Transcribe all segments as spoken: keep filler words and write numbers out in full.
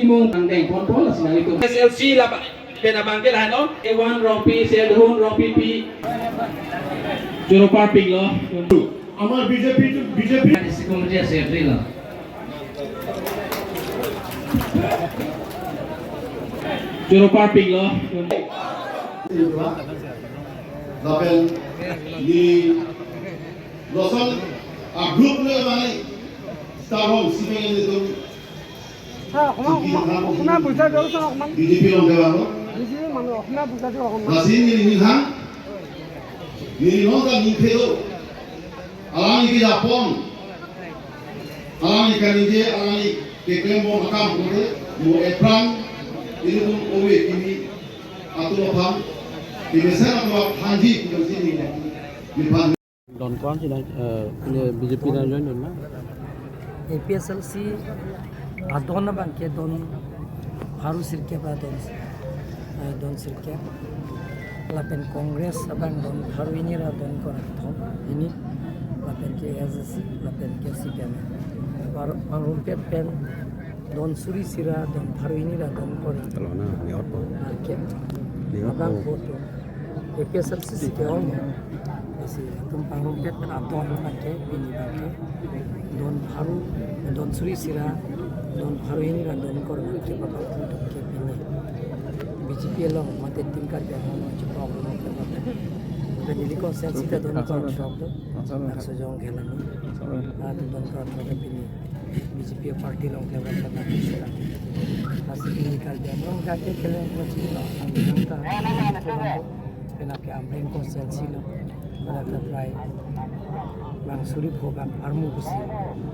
Kung tangdeng pon pon la sinang itu. S L C la ba, pen abang ke lahan lo. A one Rongpi, Serdihun Rongpipi. Choro parpik lo. Amar B J P tu, B J P. District Committee Secretary lo. Choro parpik lo. Lapen di Losong a group le mane Star Home si pengen itu. Ha, koma, koma, koma, buja dolo sa, koma. B J P along ke bang lo. B J P mane, koma, buja dolo, koma. Lasi neli ninghang, neli nonta ningke do. Alangli kejapon, alangli kaningje, alangli keklembom akam pute, mo epran, ilitum ove kimi atum aphan, kimesen atum aphanji, kimesen ni, ni phan. Don ko-an si na, eh, ini B J P na join don na? A P H L C adon abang ke don pharo sirkep adon, eh, don sirkep. Lapen Congress abang don pharo hini ra don kor-an thom hini. Lapen ke A S D C, lapen ke C P I M. Pharo, pharo rumpet pen don suri isi ra don pharo hini ra don kor-an. Kalau na, ni auto. Market. Ni auto. Abang vote. A P H L C si ke-ong. Lasi atum pharo rumpet pen adon abang ke, pini abang ke. Don pharo, don suri isi ra, don pharo hini ra don kor-an ke, bapak atum ke pini. B J P along mate tin Karbi Anglong along chepok along ke bapak. Pen neli constituency ta don kor-an shop do. Laso jong ke lami. Atum don kor-an ke pini. B J P party along ke bapak ta. Lasi pini Karbi Anglong ke ke keleng ko chini lo. Ang ta. Penap ke Amreng constituency lo, penap ke prai bang suri pho bang armu kusi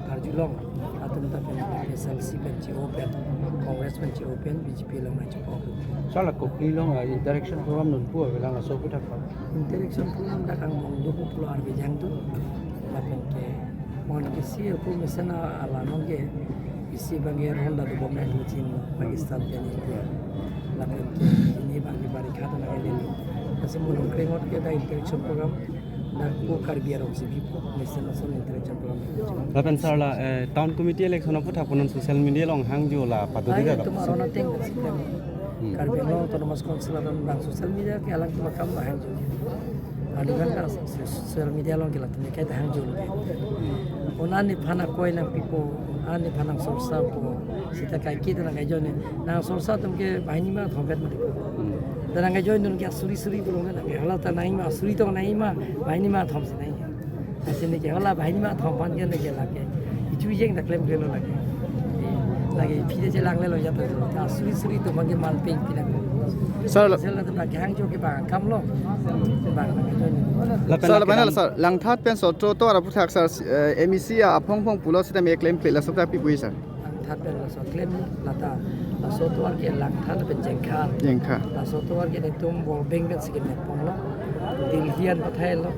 arjulong atum ta penap ke A P H L C pen che-o pen, Congress pen che-o pen, B J P along nangchepok. Sala Kopili along, ah, interaction program nonpu avelang, laso aphuthak pa. Interaction program dak angbong do pulo arve jang tu, lapen ke Mon ke si aku mesen a-, alam ke isi abang ke ronda dobom nang chin Pakistan pen India. Lapen ke ini abang ke barikha ta nang lelo. Lasi mo nongkreng ahut ke dak interaction program dak ko Karbi arong si bipo mesen ason interaction program. Lapen sir la, eh, town committee election aphuthak pu non social media along hangjo la patu. Ai, dida atum aron ateng si kan. Hmm. Karbi Anglong Autonomous Council aron abang social media ke alang atum akam hangjo. Adukan ka social media along ke latum ke ta hangjo lo ke. Ko-an nephan akoi nangpipo, ko-an nephan nangsorsapo. Seta kaike ta nangkaijoine. Nangsorsa atum ke banghini ma thom vet mati. Ta nangkaijoine non ke suri suri pulo ke nang. Hala ta nangji ma suri tong nangji ma, banghini ma thom si nangji. Lasi neke hala banghini ma thom aphan ke neke lake. Ichu jeng ta klemkle lo lake. Lake phi de chelang lelo ya ta. Ta suri suri atum abang ke malpeng pina. Sir, la- Sir, la ta bang ke hangjo ke bang akam lo. Bang, bang, bang. Lapen sir, la lapen penal, sir, Langthat pen Sotro Tovar aphuthak sir, eh, M E C aphong phong pulo seta me klemkle, laso aphuthak pi pu-i sir? Langthat pen laso klem lata, laso atovar ke Langthat pen Jengkha. Jengkha. Laso atovar ke netum Borbeng pen si kemepon lo. Delhi an pathai lo.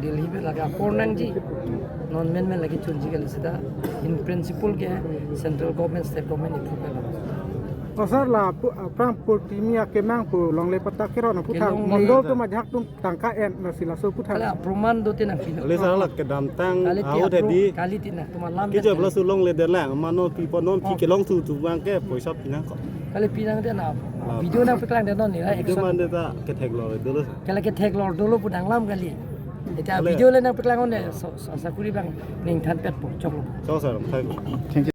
Delhi pen lake apor nangji. Non men men lake chunji kali seta. In principle ke central government, state government approve lo. Oh, sir, la pu-, aphrang purtimi akemang pu longle patta keron aphuthak. Kelongle. Mondol atum ajahak atum tangka en, lasi laso aphuthak. Kali aproman do te nangpilo. Kali sir, la kedamtang. Kali ti ahut apro-, hedi. Kali ti nangtum alam. Kejap laso longledet lang, mane pi po non pi, oh, kelong thu thu abang ke poisa pinang ko. Kali pinang te na. Ah. Video nangpeklang det non ni, la, video action. Mane ta kethek lo dolo. Kali kethek lo dolo pu dang alam kali. Eta kali video le nangpeklang on ne, so, so, sakuri abang ningthan petpo, choklo. So, sir, thank you. Thank you.